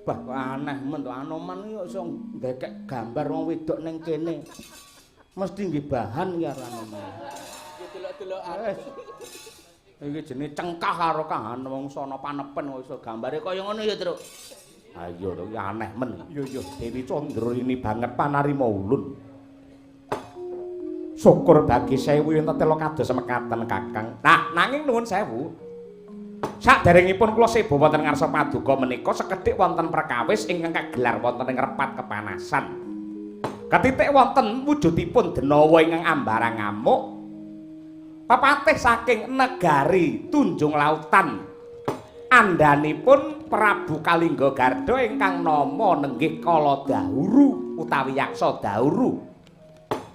Bah kok aneh men to Anoman iki kok iso ndekek gambar wong wedok ning kene. Mesti nggih bahan iki karo Anoman. Nggih delok-delokan. Iki jenenge cengkah karo kahan wong sono panepen kok iso gambare kaya ngono ya, Truk. Ayo to iki aneh men. Iya iya Dewi Candra ini banget panarima ulun. Syukur bagi sewu yen tetela kados mekaten Kakang. Nah, nanging nuwun sewu. Saderengipun kula seba wonten ngarsa paduka menika sekedhik wonten perkawis ingkang kagelar wonten ing repat kepanasan. Ketitik wonten wujudipun denawa ingkang ambarang ngamuk. Pepatih saking negari Tunjung Lautan. Andhanipun Prabu Kalingga Gardha ingkang nama nenggih Kala Dahuru utawi Yaksa Dahuru.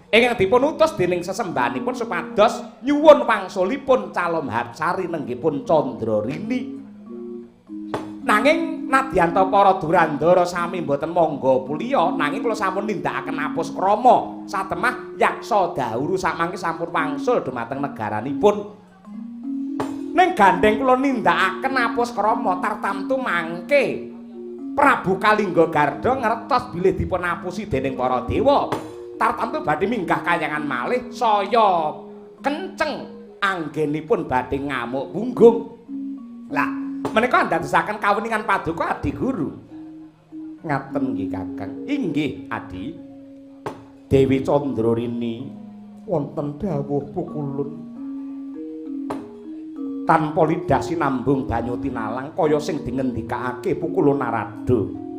Ingkang dipun utus dening sesembahanipun supados nyuwun wangsulipun Calomhatsari nenggihipun Candrarini. Nanging nadyanta para durandara sami mboten mangga puliya, nanging kula sampun nindakaken apus krama satemah Yaksa Dahuru samangke sampun wangsul dumateng negaranipun. Ning gandheng kula nindakaken apus krama tartamtu mangke Prabu Kalingga Gardha ngertos bilih dipun apusi dening para dewa. Tartamtu badhe minggah kayangan malih saya kenceng anggenipun badhe ngamuk punggung. Lah, menika ndadosaken kawuningan paduka Adi Guru. Ngaten nggih Kakang. Inggih, Adi. Dewi Candrarini wonten dawuh pukulun. Tanpa lidah sinambung banyu tinalang kaya sing dingendikake Pukulun Narada.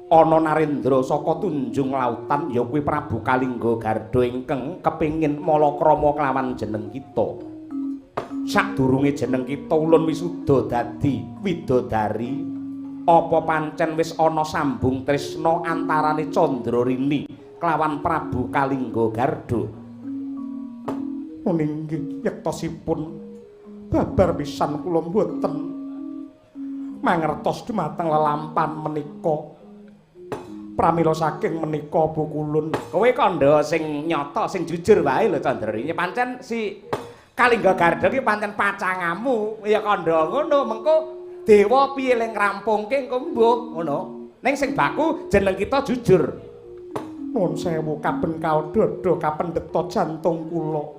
Ana Narendra saka Tunjung Lautan ya kuwi Prabu Kalingga Gardha ingkang kepengin malakrama kelawan jeneng kita. Sadurunge jeneng kita ulun wisuda dadi widodari, apa pancen wis ana sambung tresna antarane Candrarini kelawan Prabu Kalingga Gardha? Inggih yektosipun babar pisan kula mboten mangertos dumateng lelampan menika. Pramila saking menika pukulun kowe kandha sing nyata sing jujur wae lho Candrarini. Pancen si Kalingga Gardha ki pancen pacangamu ya kandha ngono, mengko dewa piye le ngrampungke engko mbuh ngono. Ning sing baku jeneng kita jujur. Nuwun sewu kaben kaodada kapendheta jantung kula.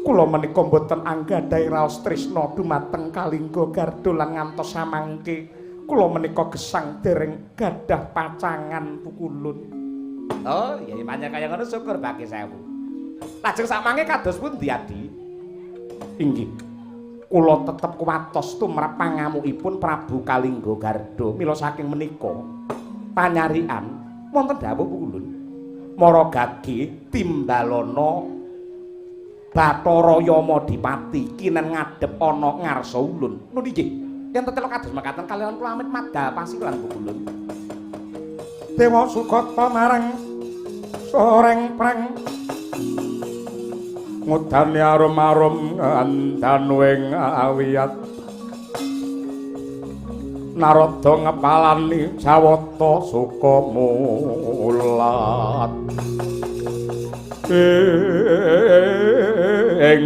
Kula menika mboten anggadhahi raos tresna dumateng Kalingga Gardha lan ngantos samangke kula menika gesang dereng gadah pacangan pukulun. Oh, iya pancen kaya ngono syukur bagi sewu. Lajeng sakmangke kados pundi Adi? Inggih. Kula tetep kuwatos tumrap pangamukipun Prabu Kalingga Gardha. Mila saking menika panyarikan wonten dawuh pukulun. Mara gage timbalana Bathara Yamadipati kinen ngadhep ana ngarsa ulun. Nun inggih. Yen tetela kados mekaten kaliyan kula amit madal pasilan pukulun. Dewa Sugata marang soreng prang ngudani arum-arum ngandanuing awiyat. Narada ngepalani Jawata suka mulat. Ing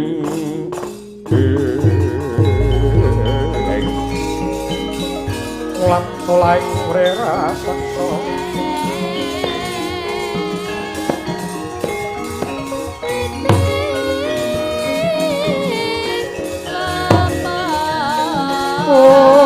mulat tolaing raseksa. Oh.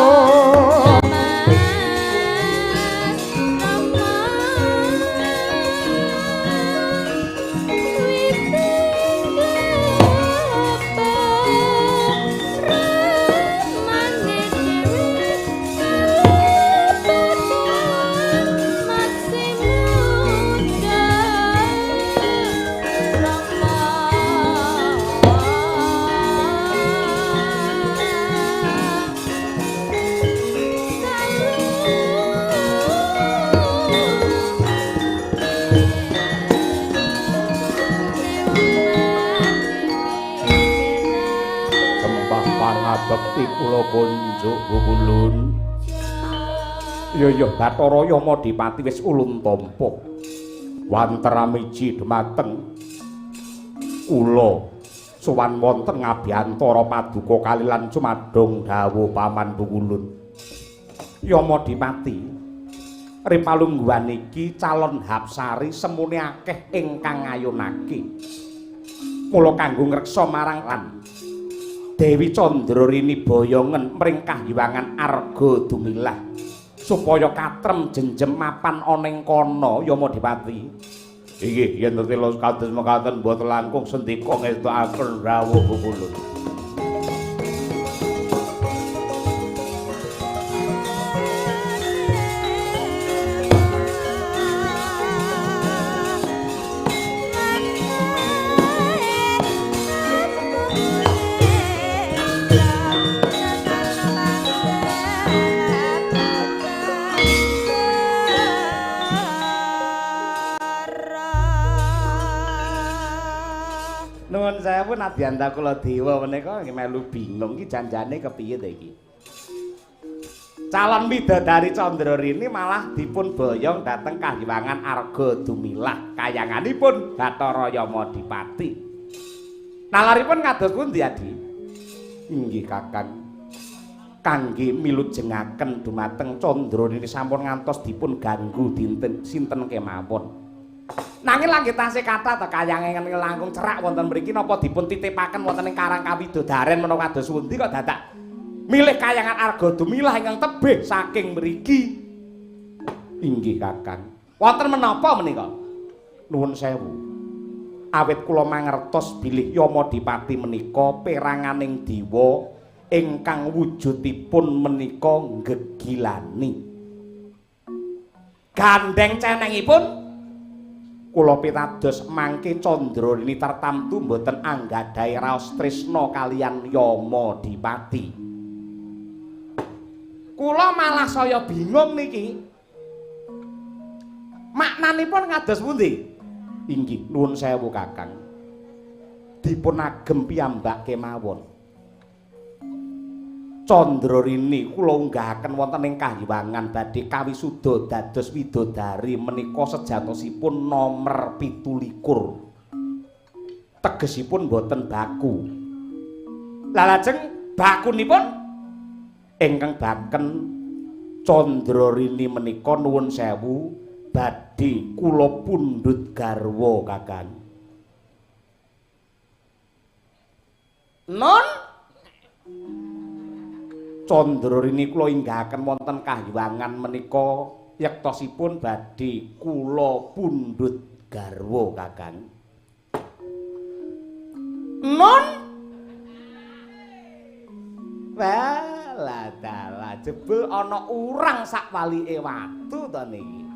Bekti kula kunjuk pukulun. Iya iya Bathara Yamadipati wis ulun tampa. Wanteramiji dumateng kula sowan wonten ngabiyantara paduka kalilan cumadung dawuh paman pukulun. Yamadipati Ripalungguhan iki calon hapsari semune akeh ingkang ngayunake. Mula kanggo ngreksa marang lan Dewi Candrarini boyongen mring kahyangan Arga Dumilah supaya katrem jenjem mapan ana ing kono Yamadipati. Inggih, yen tetela kados mekaten mboten langkung sendika ngestokaken rawuh kula. Nuwun sewu nadyanta kula dewa menika nggih melu bingung iki janjane kepiye to iki. Calon widodari Candrarini malah dipun boyong dhateng kahyangan Arga Dumilah kayanganipun Bathara Yamadipati. Nalaripun kados pundi Adi? Inggih Kakang. Kangge milujengaken dumateng Candrarini sampun ngantos dipun ganggu dinten sinten kemawon. Nanging langgih tasih kathah ta kayangan langkung cerak wonten mriki napa dipun titipaken wonten ing Karang Kawidodaren menapa kados pundi kok dadak milih kayangan Arga Dumilah ingkang tebih saking mriki. Inggih Kakang. Wonten menapa menika? Nuwun sewu. Awit kula mangertos bilih Yamadipati menika peranganing dewa ingkang wujudipun menika gegilani. Gandeng cenengipun kula pitados mangke Candrarini tartamtu mboten anggadhahi raos tresna kaliyan Yamadipati. Kula malah saya bingung niki. Maknanipun kados pundi? Inggih, nuwun sewu Kakang. Dipun agem piyambak kemawon. Candrarini kula unggahaken wonten ing kahyangan badhe kawisuda dados widodari menika sejatosipun nomer 27. Tegesipun boten baku. Lah lajeng bakunipun ingkang baken Candrarini menika nuwun sewu badhe kula pundhut garwa Kakang. Nun Candrarini kula inggahaken wonten kahyangan menika yektosipun badhe kula pundhut garwa Kakang. Nun walah dalah jebul ana urang sak walike watu to niki.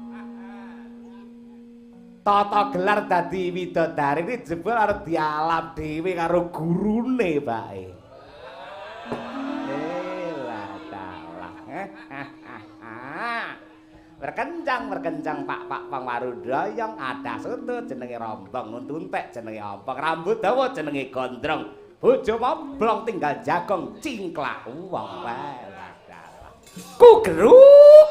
Tata gelar dadi widodari iki jebul arep dialap dhewe karo gurune bae. Berkencang berkencang pak pak pangwarudayang ada soto jenenge rombong untuntek jenenge ompong rambut dawa jenenge gondrong bojo moblong tinggal jagong cingklak wong wae ku geruk.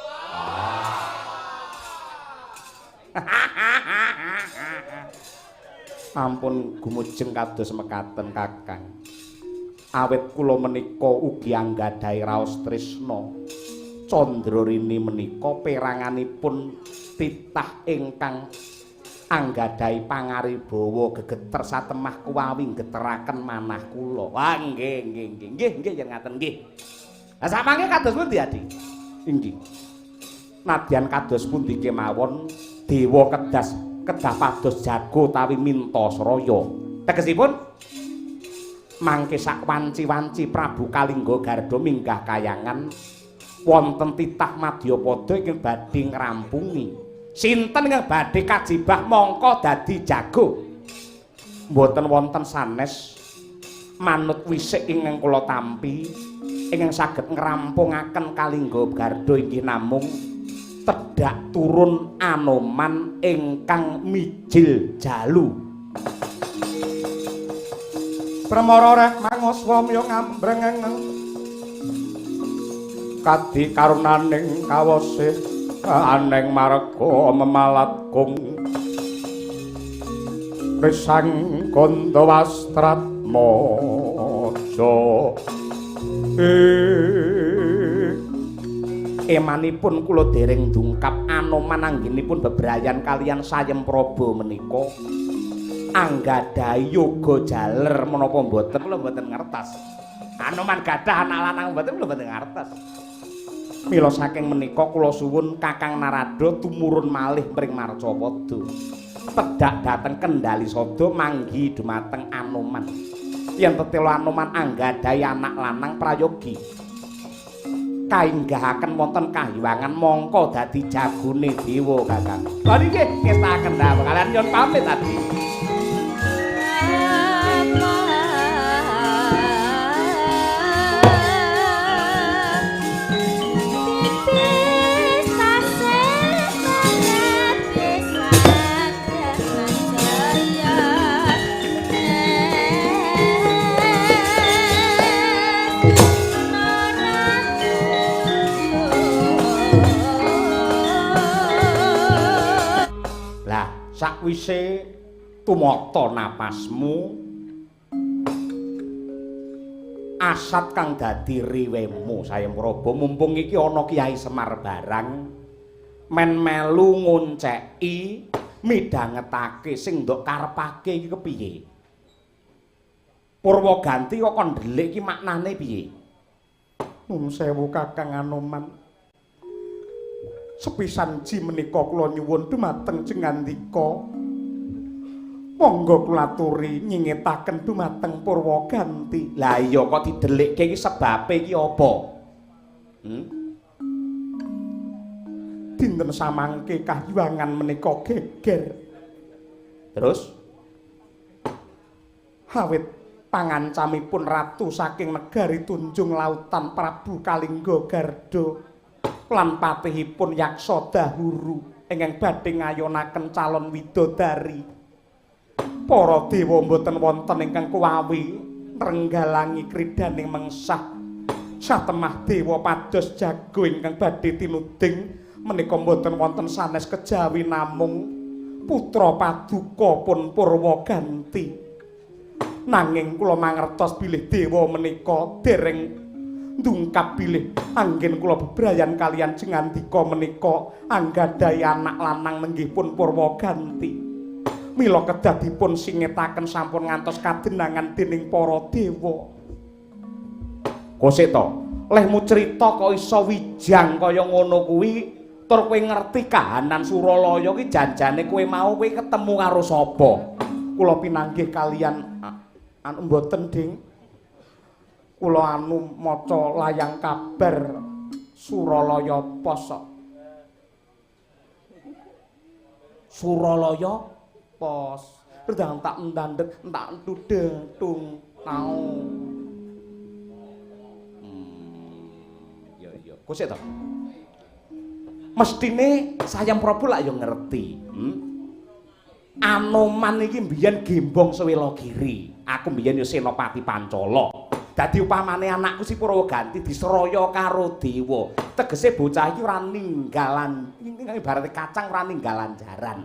Ampun gumujeng kados mekaten Kakang. Awit kula menika ugi anggadhahi raos tresna. Candrarini menika peranganipun titah ingkang anggadhahi pangaribawa gegeter satemah kuwawi geteraken manah kula. Wah nggih nggih nggih nggih nggih yen ngaten nggih. Lah samangke kados pundi Adi? Inggih. Nadyan kados pundi kemawon dewa kedas kedah pados jago utawi minta sraya. Tegesipun mangke sak wanci-wanci Prabu Kalingga Garda minggah kayangan wonten titah madyapada ingkang badhe ngrampungi. Sinten ingkang badhe kajibah mongko dadi jago. Mboten wonten sanes manut wisik ingkang kula tampi ingkang saged ngrampungaken Kalingga Garda inggih namung tedhak turun Anoman ingkang mijil jalu. Permara reh manguswa mya ngambreng kadi karunaning kawasih aneng marga memalat kung risang Gandawastratmaja. Emanipun kula dereng dungkap Anoman anggenipun bebrayan kaliyan Sayem Prabu menika anggadhahi yoga jaler menapa mboten kula mboten ngertos. Anoman gadah anak lanang mboten kula mboten ngertos. Mila saking menika kula suwun Kakang Narada tumurun malih mring Marcapada. Tedhak dhateng Kendali Sada manggi dumateng Anoman. Yen tetela Anoman anggadhahi anak lanang prayogi kainggahaken wonten kahiwangan mongko dadi jagone dewa Kakang. Lha niki ngestaken dawuh kalian nyuwun pamit tadi. Sakwise tumata napasmu asat kang dadi riwemu Sayem Prabu mumpung iki ana Kyai Semar barang men melu ngonceki midhangetake sing ndok karepake iki kepiye. Purwaganti kok kon ndelik iki maknane piye? Nuwun sewu Kakang Anoman. Sepisan ji menika kula nyuwun dumateng Jengandika. Monggo kula aturi nyingetaken dumateng Purwaganti. Lah iya kok didelikke iki sebabe iki apa? Dinten samangke kahyuwangan menika geger. Terus awit pangancamipun ratu saking negari Tunjung Lautan Prabu Kalingga Garda lan patihipun Yaksa Dahuru ingkang badhe ngayonaken calon widodari. Para dewa mboten wonten ingkang kuwawi nrenggalangi kridaning mengsah. Satemah dewa pados jago ingkang badhe tinuding menika mboten wonten sanes kejawi namung putra paduka pun Purwaganti. Nanging kula mangertos bilih dewa menika dereng ndungkap bilih anggen kula bebrayan kaliyan Jengandika menika anggadhahi anak lanang nenggih pun Purwaganti. Mila kedah dipun singetaken sampun ngantos kadenangan dening para dewa. Kosek to, lehmu crita kok iso wijang kaya ngono kuwi tur kowe ngerti kahanan Suralaya ki janjane kowe mau kowe ketemu karo sapa? Kula pinanggih kaliyan anu mboten, Ding. Kula anu maca layang kabar Suralaya Pos. Suralaya Pos. Rendang tak ndandhet tak tudeng tung tau. Iya iya. Kosek to. Mestine Sayem Prabu lak ya ngerti. Anoman iki mbiyen gembong Sewelagiri. Aku mbiyen ya Senopati Pancala. Dadi upamane anakku si Purwaganti diseraya karo dewa. Tegese bocah iki ora ninggalan, ibarate kacang ora ninggalan jaran.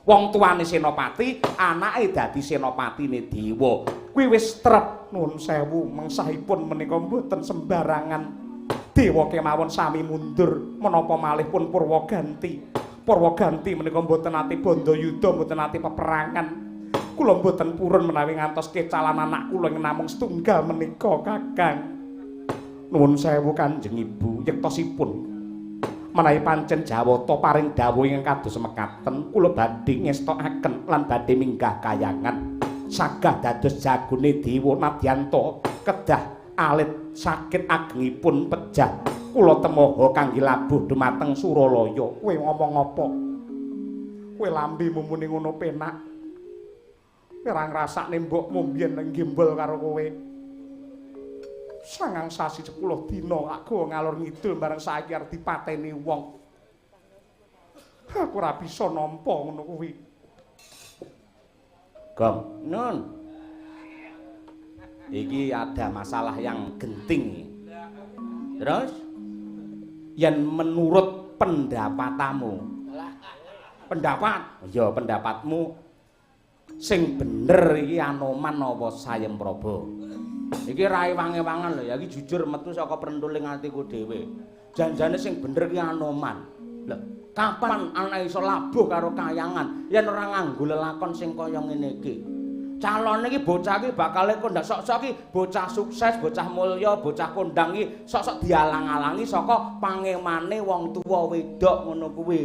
Wong tuane senopati, anake dadi senopatine dewa. Kuwi wis trep. Nuwun sewu mengsahipun menika mboten sembarangan. Dewa kemawon sami mundur menapa malih pun Purwaganti. Purwaganti menika mboten nate bandayuda, mboten nate peperangan. Kula mboten purun menawi ngantos kecalan anak kula ing namung setunggal menika, Kakang. Nuwun sewu Kanjeng Ibu, yektosipun menawi pancen Jawata paring dawuh ingkang kados mekaten, kula badhe ngestokaken lan badhe minggah kayangan. Sagah dados jagone dewa nadyanta kedah alit sakit agengipun pejah. Kula temoho kangge labuh dumateng Suralaya. Kowe ngomong apa? Kowe lambemu muni ngono penak. Kowe ora ngrasakne mbokmu mbiyen nang gembol karo kowe. 9 sasi 10 dina aku ngalor ngidul bareng saiki arep dipateni wong. Aku ora bisa nampa ngono kuwi. Gong, nun. Iki ada masalah yang genting. Terus yen menurut pendapatamu. Pendapat? Ya pendapatmu sing bener iki Anoman apa Sayem Praba? Iki ra ewang-ewangan lho ya, iki jujur metu saka prentuling atiku dhewe. Janjane sing bener ki Anoman. Lho, kapan anak iso labuh karo kayangan yen ora nganggo lelakon sing kaya ngene iki? Calone iki bocah iki bakale kondang sok-sok iki bocah sukses, bocah mulya, bocah kondang iki sok-sok dialang-alangi saka pangemane wong tuwa wedok ngono kuwi.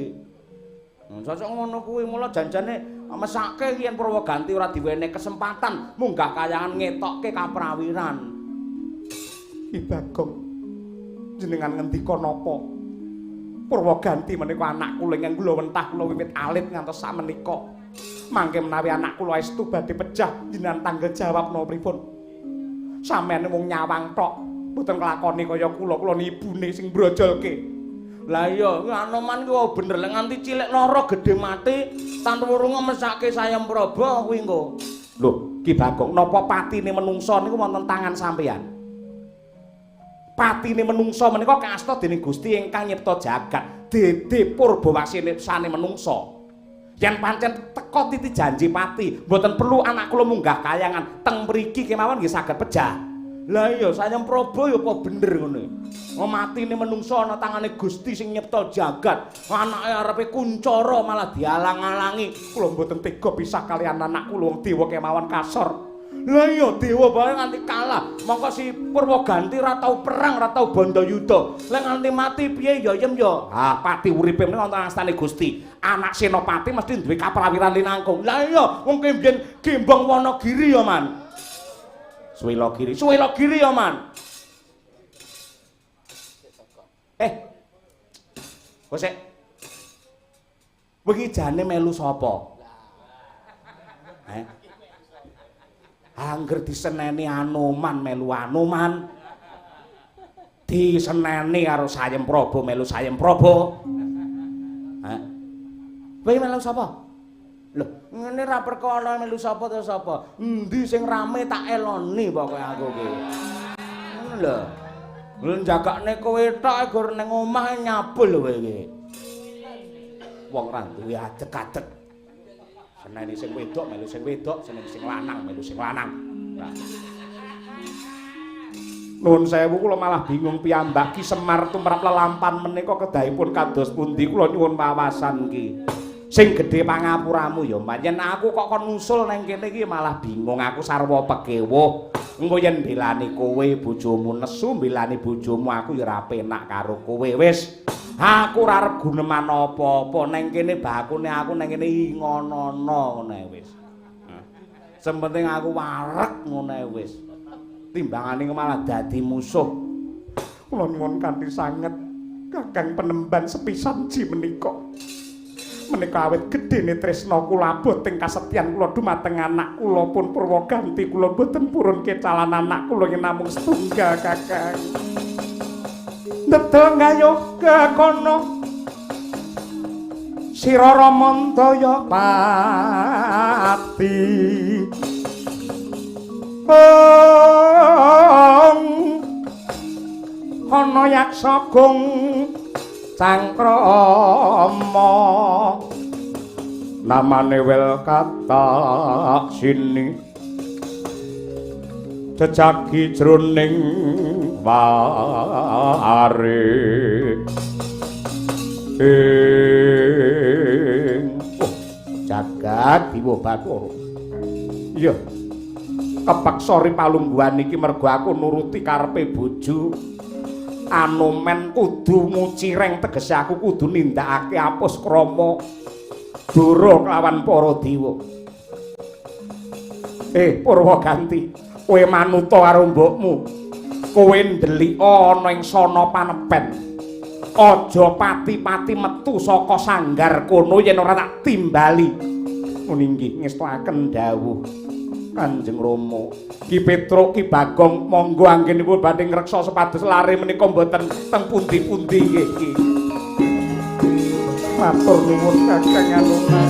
Sosok ngono kuwi mula janjane mesake yen Purwaganti ora diwenehi kesempatan munggah kayangan ngetokke kaprawiran. Ki Bagong, jenengan ngendika napa? Purwaganti menika anak kula ingkang kula wentah kula wiwit alit ngantos sakmenika. Mangke menawi anak kula estu badhe pejah jenengan tanggung jawab napa pripun? Sampeyan wong nyawang tok, mboten nglakoni kaya kula, kula ibune sing mbrojolke. Lah iya, Anoman kuwi bener lek nganti cilik lara gedhe mati tanpa wurung mesake Sayem Praba kuwi engko. Lho, Ki Bagong, napa patine menungsa niku wonten tangan sampeyan? Patine menungsa menika kaasta dening Gusti ingkang nyipta jagat, dede purbawasane menungsa. Yen pancen teka titi janji pati, mboten perlu anak kula munggah kayangan, teng mriki kemawon nggih saged pejah. Lah iya, Sayem Praba ya apa bener ngene. Matine menungsa ana tangane Gusti sing nyipta jagat. Anake arepe kuncara malah dialang-alangi. Kula mboten tega pisah kaliyan anak kula wong dewa kemawon kasor. Lah iya, dewa bae nganti kalah. Mongko si Purwaganti ora tau perang, ora tau bandayuda. Lah nganti mati piye ya yem ya? Ah, pati uripe menika wonten astane Gusti. Anak senopati mesti duwe kaprawiran linangkung. Lah iya, wong ki mbiyen gembong Wanagiri ya, Man. Suwilagiri, Suwilagiri ya, Man. Kok sik. Wingi jane melu sapa? Angger diseneni Anoman melu Anoman. Diseneni karo Sayem Praba melu Sayem Praba. Hah? Kowe melu sapa? Lho, ngene ra perkara melu sapa to sapa. Endi sing rame tak eloni pokoke aku ki. Ngono lho. Lho njagakne kowe tok gur ning omah nyabul kowe iki. Wong ra duwe adeg-adeg. Seneni sing wedok melu sing wedok, seneni sing lanang melu sing lanang. Nah. Nuwun sewu kula malah bingung piyambak Ki Semar tumrap lelampan menika kedahipun kados pundi kula nyuwun wawasan ki. Sing gedhe pangapuramu ya, pancen aku kok kon ngusul nang kene iki malah bingung aku sarwa pekewuh. Engko yen mbelani kowe bojomu nesu, mbelani bojomu aku ya ora penak karo kowe. Wis, aku ora arep guneman apa-apa nang kene bakune aku nang kene ingonono ngono ae wis. Sing penting aku wareg ngono ae wis. Timbangane malah dadi musuh. Kula nyuwun kanthi sanget Kakang penemban sepisan ji menika. Menika awit gedene tresna kula abot ing kasetyan kula dumateng anak kula pun Purwaganti kula mboten purun kecalan anak kula ing namung setunggal Kakang. Nedha ngayoga kono sira Ramandaya pati. Ana yaksa gung cangkrama namane wel katak sini jejagi jroning ware ing jagat diwa Bathara. Iya, kepeksa ri palungguhan iki mergo aku nuruti karepe bojo. Anomen kudu mucireng tegese aku kudu nindakake apus krama dara kelawan para dewa. Purwaganti, kowe manuta karo mbokmu. Kowe ndelika ana ing sana panepen. Aja pati-pati metu saka sanggar kono yen ora tak timbali. Muni nggih ngestoaken dawuh Kanjeng Rama. Ki Petruk, Ki Bagong monggo anggenipun badhe ngreksa sepados lare menika mboten teng pundi-pundi nggih Ki. Matur nuwun Kakang Anoman.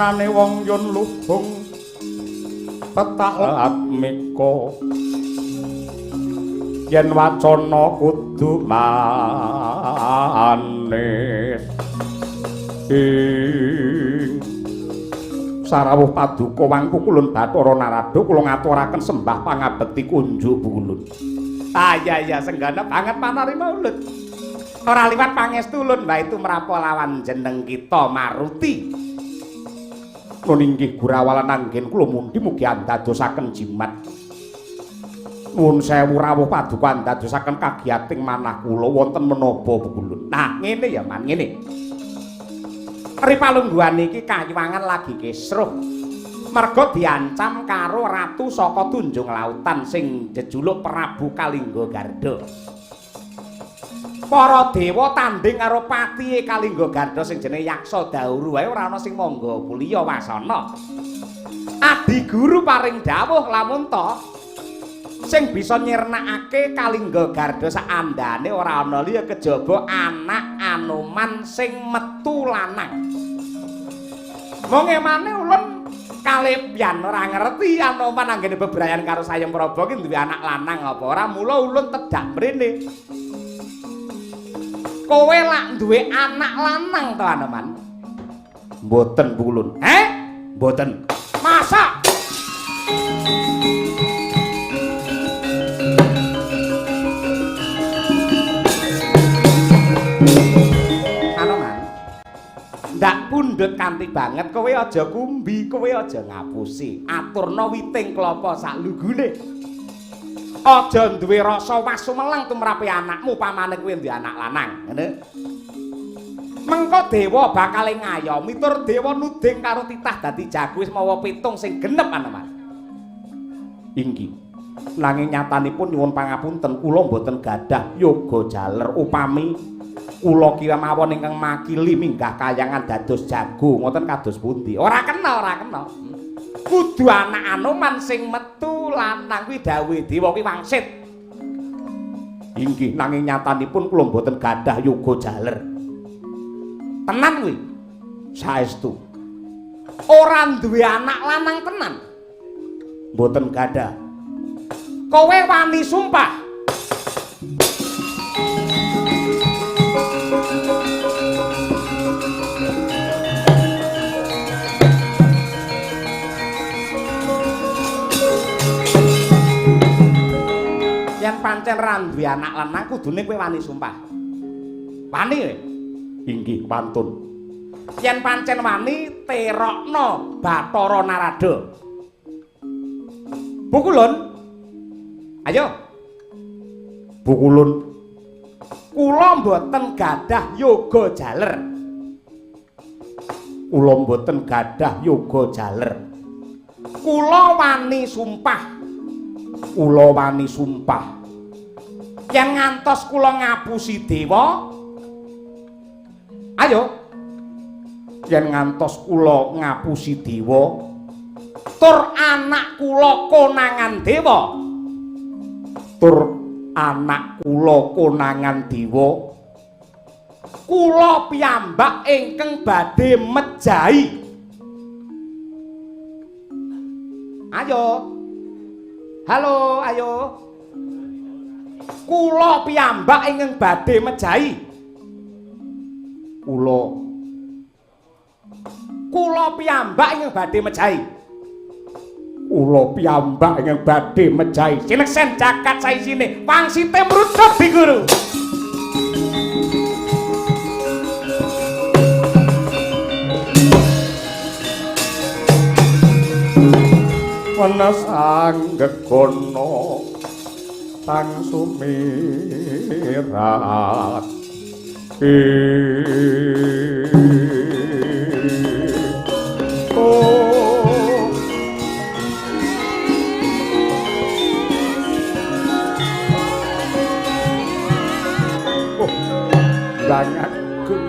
Anane wong yun luhung petak atmika yen wacana kudu manis ing sarawuh paduka wangku kulun Bathara Narada kula ngaturaken sembah pangabekti kunjuk bulun. Ah iya iya senggana banget panarima ulun. Ora liwat pangestu ulun wae tumrapa lawan jeneng kita Maruti. Nun inggih gurawalan anggen kula mundi mugi andadosaken jimat. Nuwun sewu rawuh paduka andadosaken kagiyating manah kula wonten menapa bulun. Nah ngene ya man ngene. Ri palungguhan iki kayuwangan lagi kisruh. Merga diancam karo ratu saka Tunjung Lautan sing jejuluk Prabu Kalingga Garda. Para dewa tanding karo patihe Kalingga Garda sing jenenge Yaksa Dauru wae ora ana sing mangga kuliya wasana. Adi guru paring dawuh lamun ta sing bisa nyirnakake Kalingga Garda saandane ora ana liya kejaba anak Anoman sing metu lanang. Mong emane ulun kalepyan ora ngerti Anoman anggene bebrayan karo Sayem Praba ki duwe anak lanang apa ora, mula ulun tedhak mrene. Kowe lak duwe anak lanang to Anoman? Mboten ulun. Heh? Mboten. Masa? Anoman, ndak pundhut kanthi banget kowe aja kumbi, kowe aja ngapusi. Aturna witing klapa sak lugune. Aja duwe rasa was sumelang tumrape anakmu pamane kowe duwe anak lanang, ngene. Mengko dewa bakal ngayomi tur dewa nuding karo titah dadi jago wis mawa pitung sing genep Anoman. Inggih. Nanging nyatanipun nyuwun pangapunten kula mboten gadah yoga jaler upami kula kemawon ingkang makili minggah kayangan dados jago ngoten kados pundi? Ora kena, ora kena. Kudu anak Anoman sing metu lanang kuwi dawuhe dewa kuwi wangsit. Inggih, nanging nyatanipun kula mboten gadah yoga jaler. Tenan kuwi. Saestu. Ora duwe anak lanang tenan. Mboten gadah. Kowe wani sumpah. Yen pancen ra duwe anak lanang kudune kowe wani sumpah. Wani kowe? Inggih, wantun. Yen pancen wani terokno Bathara Narada. Bukulun. Ayo. Bukulun. Kula mboten gadah yoga jaler. Kula mboten gadah yoga jaler. Kula wani sumpah. Kula wani sumpah. Yen ngantos kula ngapusi dewa. Ayo. Yen ngantos kula ngapusi dewa, tur anak kula konangan dewa. Tur anak kula konangan dewa. Kula piyambak ingkang badhe mejahi. Ayo. Halo, ayo. Kula piyambak ingkang badhe mejahi. Kula piyambak ingkang badhe mejahi. Kula piyambak ingkang badhe mejahi. Sineksen jagat saisine, wangsite mrucut di guru. Wenes anggegono tang sumirat. Oh, bangagung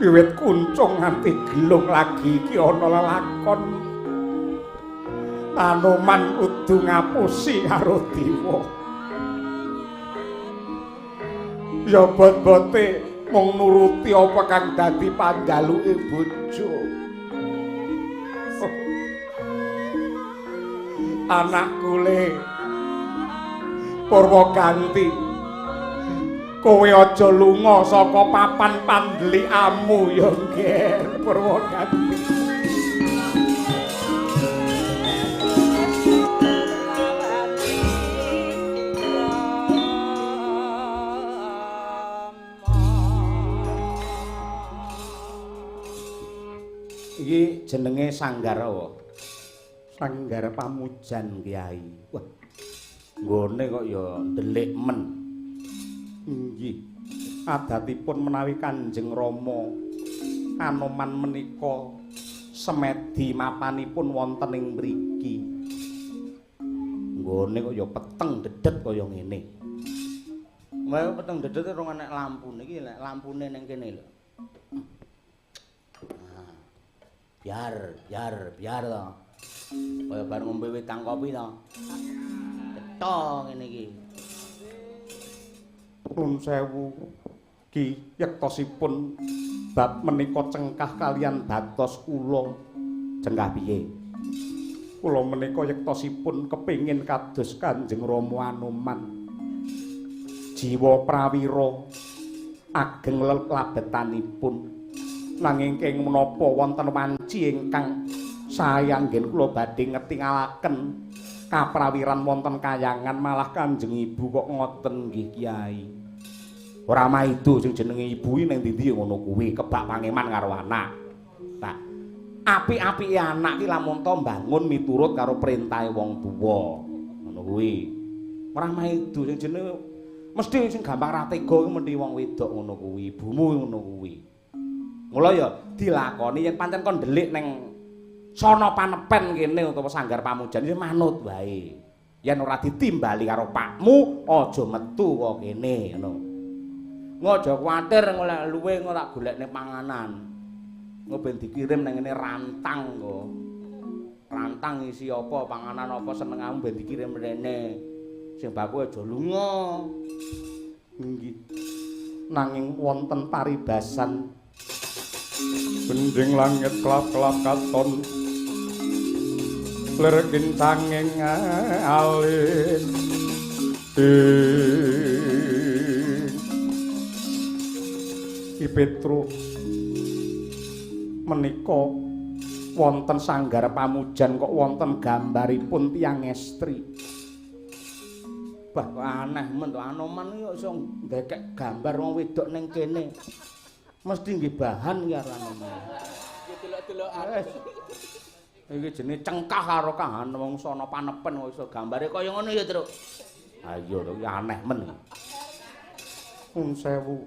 wiwit kuncung nganti gelung lagi iki ana lelakon Anoman kudu ngapusi karo dewa. Ya bot-bote Mung nuruti apa kang dadi panjaluke bojo. Oh. Anakku le Purwaganti, kowe aja lunga saka papan pandelikamu ya Nger Purwaganti. Iki jenenge Sanggar apa? Sanggar Pamujan Kyai. Wah. Nggone kok ya ndelik men. Inggih. Adatipun menawi Kanjeng Rama Anoman menika semedi mapanipun wonten ing mriki. Nggone kok ya peteng dedet kaya ngene. Wae peteng dedet ora enek lampune iki, nek lampune ning kene lho. Biar, biar, biar to. Kaya bar ngombe wedang kopi to. Cetha ngene iki. Nun sewu Ki, yektosipun bab menika cengkah kalian batos kula. Cengkah piye? Kula menika yektosipun kepingin kados Kanjeng Rama Anoman. Jiwa prawira ageng lebetanipun. Nanging keng menapa wonten wanci ingkang sae anggen kula badhe ngetingalaken kaprawiran wonten kayangan malah Kanjeng Ibu kok ngoten nggih Kyai. Ora maido sing jenenge ibu iki ning ndi-ndi ya ngono kuwi, kebak pangeman karo anak. Tak apik-apike anak ki lamun to mbangun miturut karo perintahe wong tuwa. Ngono kuwi. Ora maido sing jenenge mesti sing gampang ra tega kuwi mesti wong wedok ngono kuwi, ibumu ngono kuwi. Mula ya dilakoni yen pancen kon ndelik ning sono panepen kene utawa Sanggar Pamujan ya manut wae. Yen ora ditimbali karo pakmu aja metu kok kene ngono. Engko aja kuwatir golek luwe engko tak golekne panganan. Engko ben dikirim nang ngene rantang kok. Rantang isi apa panganan apa senengamu ben dikirim rene. Sing baku aja lunga. Inggih. Nanging wonten paribasan bending langit klap-klap katon lir kincanging alis Ki Petru menika wonten Sanggar Pamujan kok wonten gambaripun tiyang estri. Bah kok aneh men to Anoman iki kok iso ndekek gambar wong wedok ning kene. Mesti nggih bahan ki karo Anoman. Nggih delok-delokan. Iki jenenge cengkah karo kahanan wong sono panepen kok iso gambare kaya ngono ya, Truk. Ha iya to iki aneh men. Nun sewu.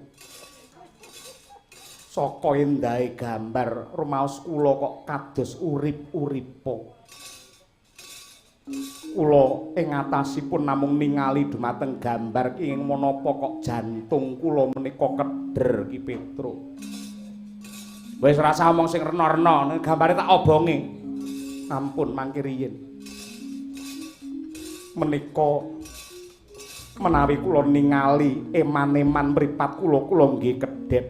Saka endahe gambar rumaos kula kok kados urip-uripa. Kula ing atasipun namung ningali dumateng gambar ki ing menapa kok jantung kula menika keder Ki Petru. Wis rasa omong sing rena-rena, gambare tak obonge. Ampun mangke riyin. Menika menawi kula ningali eman-eman mripat kula, kula nggih kedhep.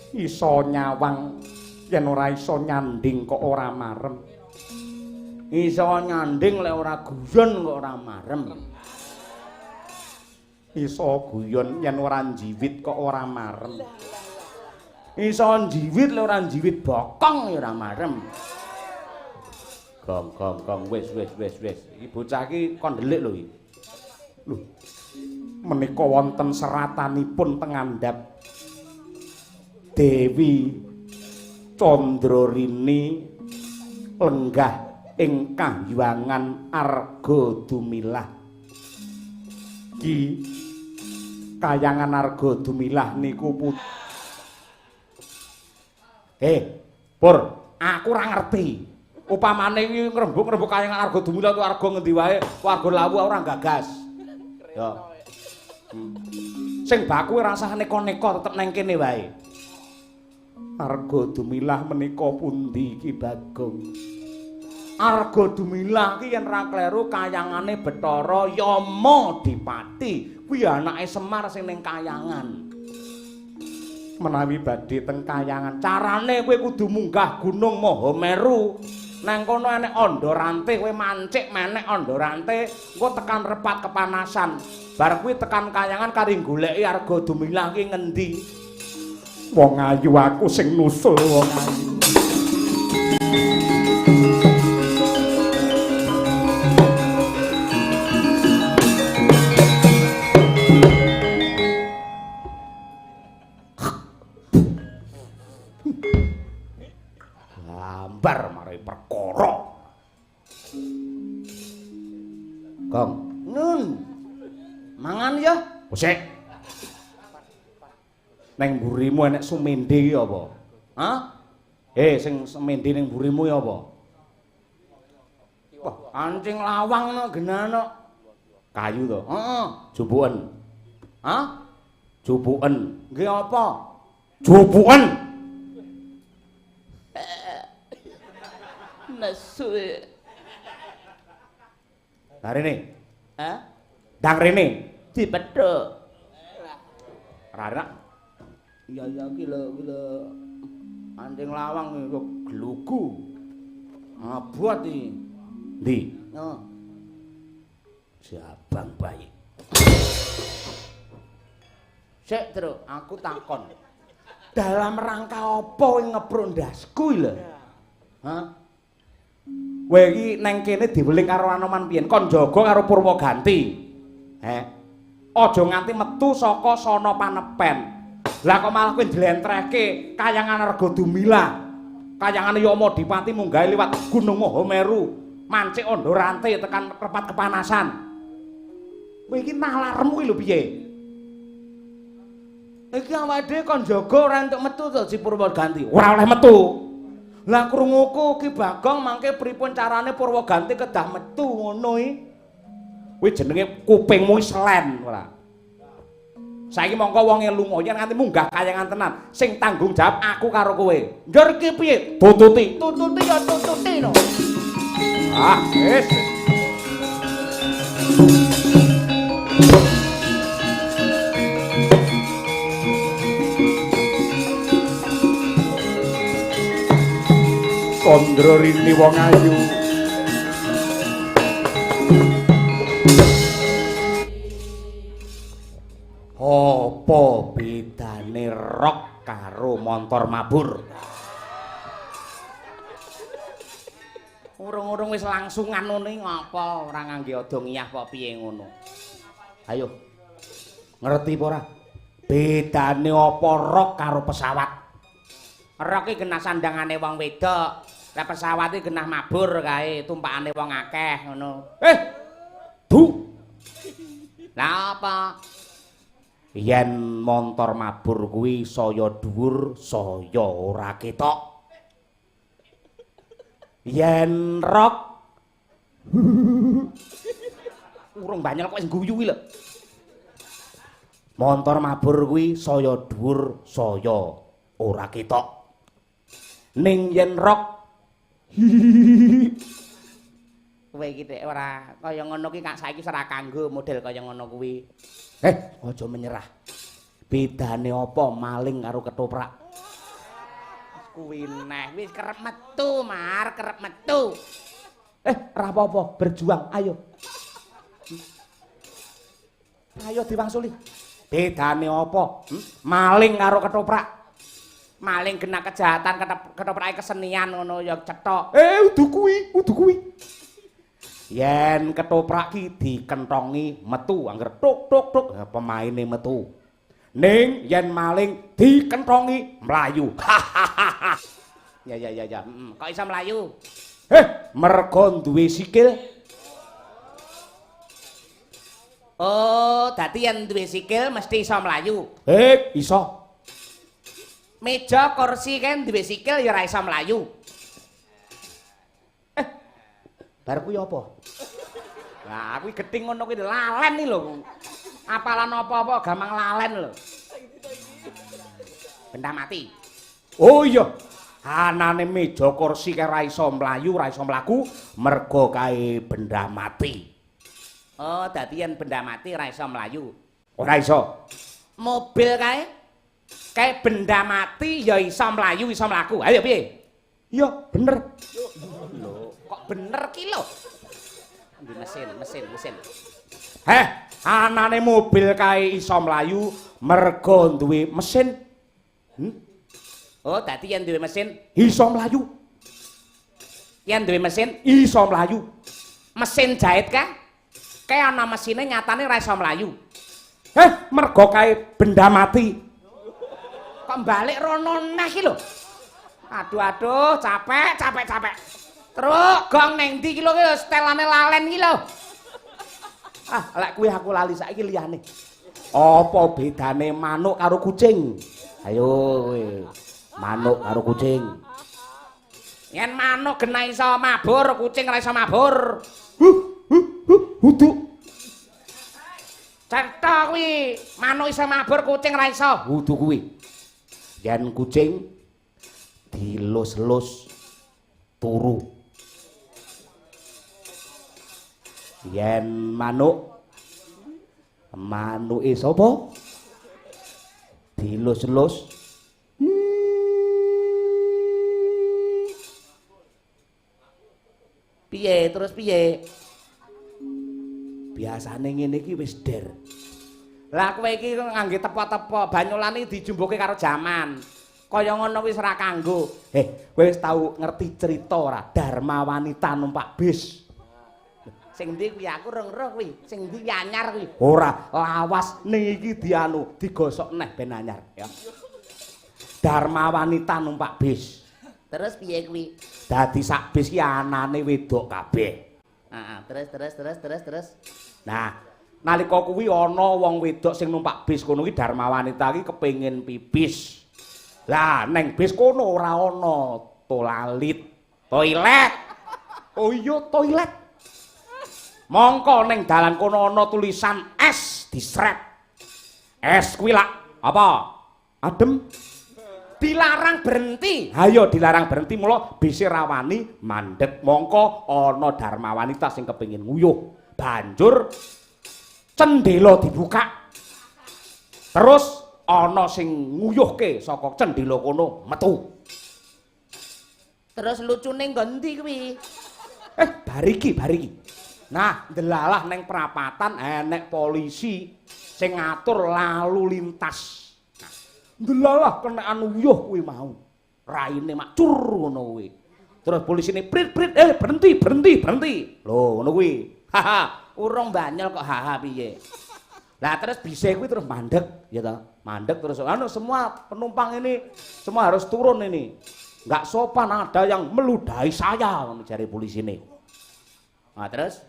Iso nyawang yen ora iso nyanding kok ora marem. Iso nyanding lek ora guyon kok ora marem. Iso guyon yen ora njiwit kok ora marem. Iso njiwit lek ora njiwit bokong ya ora marem. Gong gong gong wis wis wis wis. Iki bocah iki kon ndelik lho iki. Lho. Menika wonten seratanipun teng ngandhap Dewi Candrarini lenggah ing kahyangan Arga Dumilah. Ki kayangan Arga Dumilah niku Pur, aku ora ngerti. Upamane iki ngrembug-ngrembug kayangan Arga Dumilah ku arga ngendi wae, warga Lawu ora gagas. Ya. Sing baku ora usah neko-neko tetep nang kene wae. Arga Dumilah menika pundi Ki Bagong? Arga Dumilah ki yen ra kleru kayangane Bathara Yama Dipati. Kuwi anake Semar sing ning kayangan. Menawi badhe teng kayangan, carane kowe kudu munggah Gunung Mahameru. Nang kono enek andha rante, kowe mancik menek andha rante, engko tekan repat kepanasan. Bar kuwi tekan kayangan kari goleki Arga Dumilah ki ngendi. Wong ayu aku sing nusul wong ayu. Gambar marai perkara. Gong, nun. Mangan ya. Sik. Neng mburimu enek sumende iki apa? Hah? Sing sumende ning mburimu ya apa? Wah, ancing lawang no genah no. Kayu to? Heeh. Jupuken. Hah? Jupuken. Nggih apa? Jupuken. Nesu. Lah rene. Hah? Ndang rene. Dipethuk. Ora enak. Iya iya iki lho, iki lho. Anting lawang kok glugu. Abot iki. Ndi? Heeh. Jabang bayi. Sik, Truk, aku takon. Dalam rangka apa kowe ngepruk ndasku iki lho? Hah? Kowe iki neng kene diweling karo Anoman piyen? Kon jaga karo Purwaganti. Heh. Aja nganti metu saka sono panepen. Lah kok malah kowe njlentrehke kayangan Arga Dumilah. Kayangane Yama Dipati munggahe liwat Gunung Mahameru, mancik andha rante tekan repat kepanasan. Kowe iki nalarmu iki lho piye? Iki awake dhewe kon jaga ora entuk metu to si Purwaganti. Ora oleh metu. Lah krunguku Ki Bagong mangke pripun carane Purwaganti kedah metu ngono iki? Kuwi jenenge kupingmu selen ora. Saiki mongko wonge lunga yen nganti munggah kayangan tenan, sing tanggung jawab aku karo kowe. Njur iki piye? Tututi. Tututi ya tututi no. Ah, wis. Kondro rini wong ayu. Apa bedane rok karo montor mabur? Urung-urung wis langsungan ngono iki ngapa ora ngangge ada ngiyah apa piye ngono. Ayo. Ngerti apa ora? Bedane apa rok karo pesawat? Rok iki genah sandangane wong wedok, lah pesawat iki genah mabur kae tumpakane wong akeh ngono. Du. Lah apa? Yen montor mabur kuwi saya dhuwur, saya ora ketok. Yen rok urung banyol kok wis guyu kuwi lho. Montor mabur kuwi saya dhuwur, saya ora ketok. Ning yen rok kowe iki tek ora kaya ngono ki kak saiki ora kanggo model kaya ngono kuwi. Aja menyerah. Bedane apa maling karo ketoprak? Kuwi neh wis kerep metu, Mar, kerep metu. Ora apa-apa, berjuang, ayo. Ayo diwangsuli. Bedane apa? Maling karo ketoprak. Maling genah kejahatan, ketoprake kesenian ngono ya cethok. Udu kuwi, udu kuwi. Yen ketoprak ki dikentongi metu, angger tuk tuk tuk pemaine metu. Ning yen maling dikentongi mlayu. Ya ya ya ya. Kok iso mlayu? Mergo duwe sikil. Oh, dadi yen duwe sikil mesti iso mlayu. Iso. Meja kursi kan duwe sikil ya ora iso mlayu. Bar kuwi apa? Lah kuwi gething ngono kuwi lalen iki lho. Apalan apa-apa gampang lalen lho. Benda mati. Oh iya. Anane meja kursi kae ora iso mlayu, ora iso mlaku mergo kae benda mati. Oh, dadi yen benda mati ora iso mlayu. Ora iso. Mobil kae? Kae benda mati ya iso mlayu, iso mlaku. Ayo piye? Iya, bener. Lho, kok bener ki lho? Di mesin, mesin, mesin. Heh, anane mobil kae iso mlayu mergo duwe mesin. Oh, dadi yen duwe mesin iso mlayu. Yen duwe mesin iso mlayu. Mesin jahit kae? Kae ana mesine nyatane ora iso mlayu. Heh, mergo kae benda mati. Kok balik rono neh ki lho. Aduh aduh, capek capek capek. Truk gong neng ndi ki lho setelane lalen ki lho. Ah, lek kuwi aku lali saiki liyane. Apa bedane manuk karo kucing? Ayo kowe. Manuk karo kucing. Yen manuk genah iso mabur, kucing ora iso mabur. Huh, huh, huh, huduk. Cetha kuwi, manuk iso mabur, kucing ora iso. Hudu kuwi. Yen kucing dilus-lus turu. Yen manuk, manuke sapa? Dilus-lus. Piye terus piye? Biasane ngene iki wis der. Lah kowe iki ngangge tepo-tepo, banyolane dijumbuke karo jaman. Kaya ngono wis ora kanggo. Kowe wis tau ngerti cerita ora Dharma wanita numpak bis? Sing ndi kuwi aku rong roh kuwi, sing ndi anyar kuwi. Ora, lawas ning iki dianu digosok neh ben anyar ya. Dharma wanita numpak bis. Terus piye kuwi? Dadi sak bis ki anane wedok kabeh. Heeh, terus. Nah, nalika kuwi ana wong wedok sing numpak bis kono ki Dharma wanita ki kepengin pipis. Lah, neng bis kono ora ana tolalit, toilet. Oh iya, toilet. Mongko neng dalan kono ana tulisan S disret. S kuwi lak apa? Adem. Dilarang berhenti. Hayo dilarang berhenti mula bise rawani mandek. Mongko ana Dharma wanita sing kepengin nguyuh. Banjur cendela dibuka. Terus ana sing nguyuhke saka cendela kono metu. Terus lucune nggo ndi kuwi? Bariki. Nah, ndelalah neng perapatan enek polisi sing ngatur lalu lintas. Nah, ndelalah kenekan uyuh kuwi mau. Raine makcur ngono kuwi. Terus polisine prit prit berhenti. Lho, ngono kuwi. Haha, urung banyol kok haha piye. Lah terus bise kuwi terus mandek ya ta. Mandek terus anu semua penumpang ini semua harus turun ini. Enggak sopan ada yang meludahi saya ngono jare polisine. Nah, terus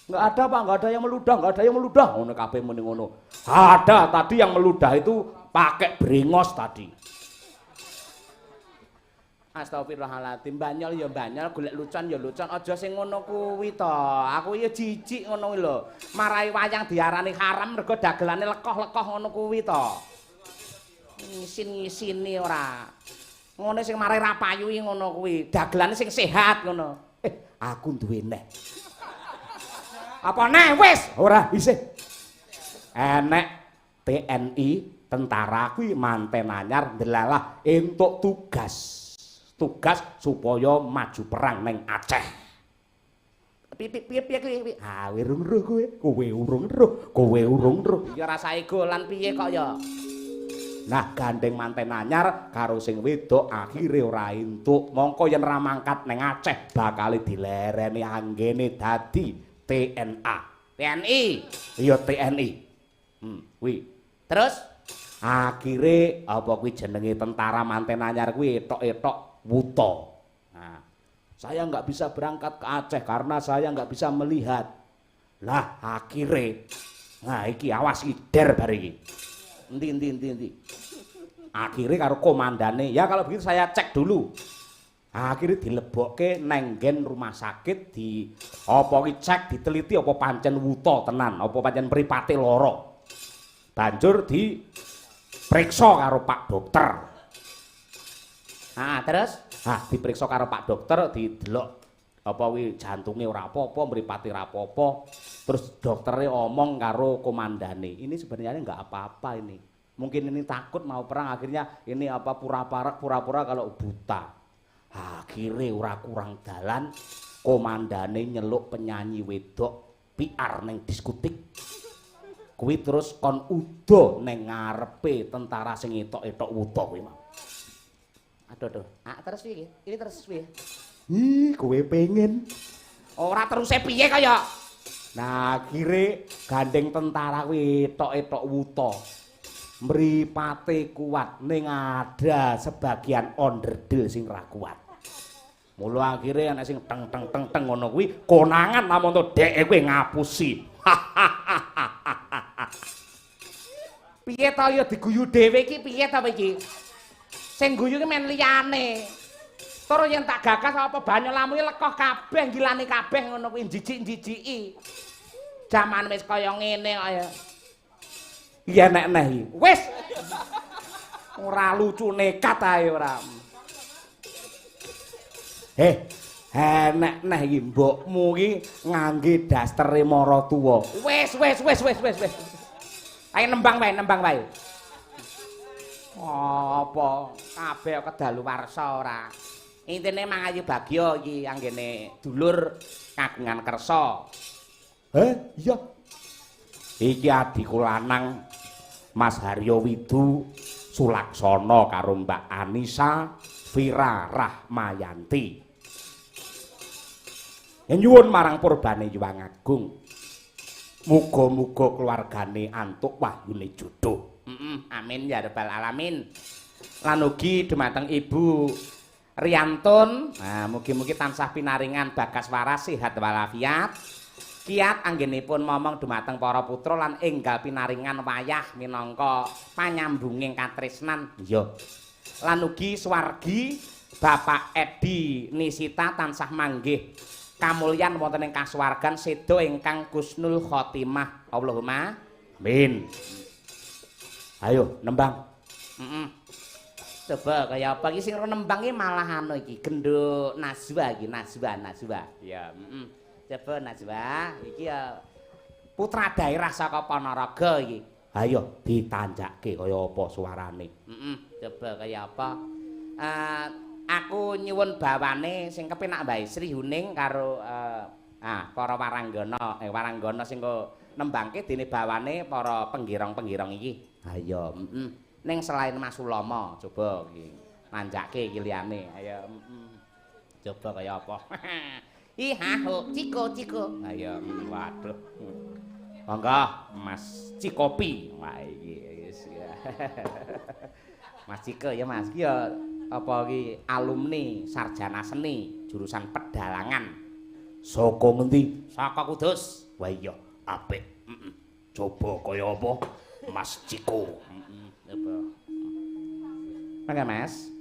enggak ada Pak, enggak ada yang meludah, enggak ada yang meludah. Ngono kabeh muni ngono. Ada tadi yang meludah itu pakai brengos tadi. Astagfirullahaladzim, banyol ya banyol, golek lucon ya lucon, aja sing ngono kuwi to. Aku ya jijik ngono kuwi lho. Marai wayang diarani haram mergo dagelane lekoh-lekoh ngono kuwi to. Ngisin-ngisini ora. Ngono sing marai ra payu ngono kuwi, dagelane sing sehat ngono. Aku duwe neh. Apa neh wis? Ora isih. Enek TNI tentara kuwi manten anyar ndelalah entuk tugas. Tugas supaya maju perang neng Aceh. Piye piye kuwi? Ah, urung roh kowe. Kowe urung roh, kowe urung roh. Ya rasa ego lan piye kok ya. Nah, gandeng manten anyar karo sing wedok akhire ora entuk. Mongko yen ra mangkat neng Aceh bakal dilereni anggene dadi TNA. TNI. Iya TNI. Kuwi. Terus akhire apa kuwi jenenge tentara manten anyar kuwi etok-etok wuta. Nah, saya nggak bisa berangkat ke Aceh karena saya nggak bisa melihat. Lah akhire, nah iki awas iki der bar iki. Endi. Akhire karo komandane, ya kalau begitu saya cek dulu. Akhire dilebokke neng nggen rumah sakit di apa ki cek diteliti apa pancen wuta tenan, apa pancen mripate lara. Banjur diperiksa karo Pak Dokter. Ah, terus? Ah, diperiksa karo Pak Dokter, didelok apa kuwi jantunge ora apa-apa, mripate ora apa-apa. Terus doktere omong karo komandane, ini sebenarnya enggak apa-apa ini. Mungkin ini takut mau perang, akhirnya ini apa pura-pura kalau buta. Akhire ora kurang dalan, komandane nyeluk penyanyi wedok PR ning diskotik. Kuwi terus kon udo ning ngarepe tentara sing etok-etok wuta kuwi mau. Aduh aduh, ah terus piye iki? Ini terus piye? Ih, kowe pengen. Ora teruse piye kaya. Nah, akhire gandeng tentara kuwi etok-etok wuta. Mripate kuat ning ada sebagian onderdil sing ra kuat. Mula akhire ana sing teng teng teng teng ngono kuwi konangan namung to dheke kuwi ngapusi. Piye to ya diguyu dhewe iki piye to iki? Sing guyu ki men liyane. Tur yen tak gagas apa banyu lamu iki lekoh kabeh gilane kabeh ngono kuwi jijik-jijiki. Jaman wis kaya ngene kok ya. Iya nek neh iki. Wis. Ora lucu nekat ae ora. Enek neh iki mbokmu iki ngangge dastere maratuwa. Wis wis wis wis wis wis. Ayo nembang wae, nembang wae. Apa kabeh kedaluwarsa ora. Intine mangayu bagya iki anggene dulur kagungan kersa. Iya. Iki adhiku lanang Mas Haryo Widu Sulaksana karo Mbak Anisa Vira Rahmayanti. Nyuwun marang purbane Hyang Agung. Muga-muga keluargane antuk wahyune jodoh. Amin ya rabbal alamin. Lan ugi dumateng Ibu Riantun, nah mugi-mugi tansah pinaringan bagas waras sehat walafiat. Kiat anggenipun momong dumateng para putra lan enggal pinaringan wayah minangka panyambunging katresnan. Iya. Lan ugi swargi Bapak Edi Nisita tansah manggih kamulyan wonten ing kasuwargan seda ingkang Gusnul Khotimah. Allahumma amin. Ayo nembang. Coba kaya apa iki sing nembang iki malah anu iki genduk Najwa iki, Najwa, Najwa. Ya, Coba Najwa, iki ya putra daerah saka Ponorogo iki. Ayo ditanjake kaya apa suarane. Coba kaya apa? Aku nyuwun bawane sing kepenak wae Sri Huning karo para waranggana, waranggana sing nembangke dene bawane para penggirong-penggirong iki. Ayo, Ning selain Mas Ulama, coba iki nanjake iki liyane. Ayo, Coba kaya apa? Ih, ha, Ciko, Ciko. Ayo, waduh. Monggo Mas Cikopi. Wah iki wis. Mas Ciko ya Mas, iki ya apa iki alumni sarjana seni jurusan pedalangan. Saka ngendi? Saka Kudus. Wah iya, apik. Coba kaya apa Mas Ciko? Coba. Mangga Mas.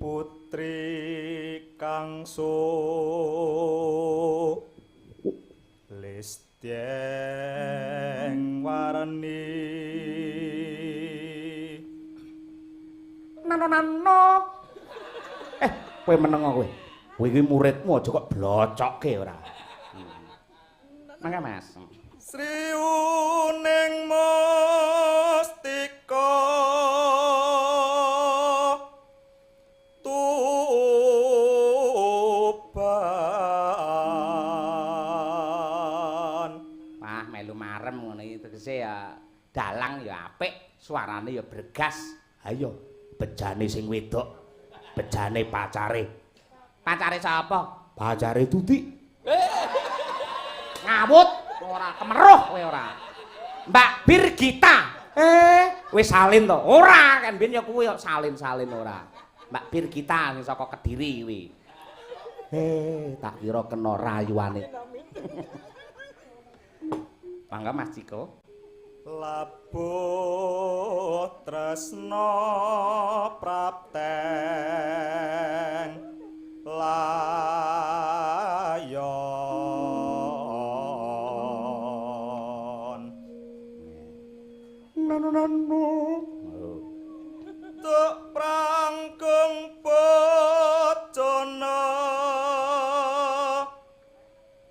Putri Kangsu Listyeng warni nano nano. Kowe meneng kowe. Kowe iki muridmu aja kok blocokke ora. Mangga Mas. Sri Uning Mustika Tuban. Wah, melu marem ngono iki tegese ya dalang ya apik, suarane ya bregas. Ayo, bejane sing wedok, bejane pacare. Pacare sapa? Pacare Tuti. Ngawut ora kemeruh kowe ora. Mbak Birgita. Wis salin to? Ora, kan biyen ya kuwi kok salin-salin ora. Mbak Birgita sing saka Kediri kuwi. Tak kira kena rayuane. Mangga Mas Ciko. Labuh tresna prapteng layon. Nano nano. Tuk prangkung bocana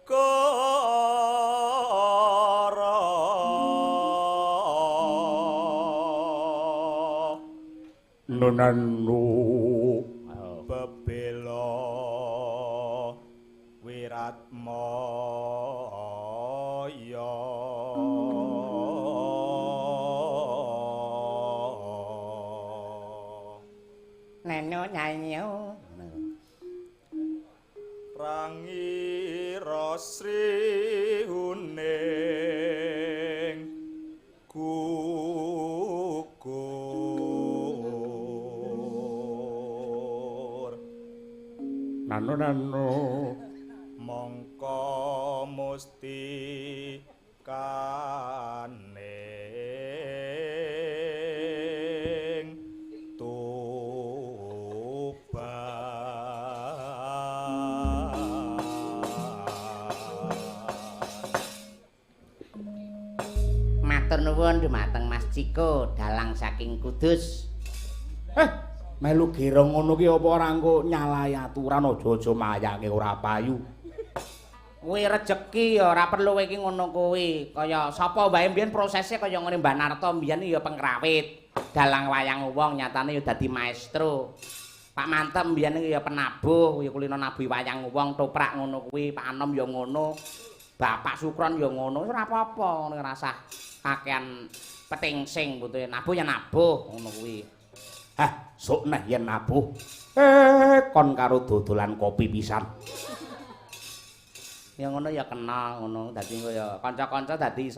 kara. Nanu nanu. Bebela wiratmaya. Nenu nyanyo. Rangira Sri Huning gugur. Nanu nanu. Mongko musti kaning Tuban. Matur nuwun dumateng Mas Ciko dalang saking Kudus. Melu gerong ngono ki apa ora engko nyalahi aturan, aja-aja mayake ora payu. Kuwi rejeki ya ora perlu kowe iki ngono kuwi. Kaya sapa wae mbiyen prosese kaya ngene Mbah Narto mbiyen ya pengrawit, dalang wayang wong nyatane ya dadi maestro. Pak Mantep mbiyen ya penabuh, ya kulino nabuhi wayang wong toprak ngono kuwi, Pak Anom ya ngono. Bapak Sukron ya ngono, ora apa-apa ngono rasah kakean petingsing butuhe nabuh ya nabuh ngono kuwi. Hah, sok neh yen nabuh. Kon karo dodolan kopi pisan. Ya ngono ya kena ngono, dadi engko ya kanca-kanca dadi iso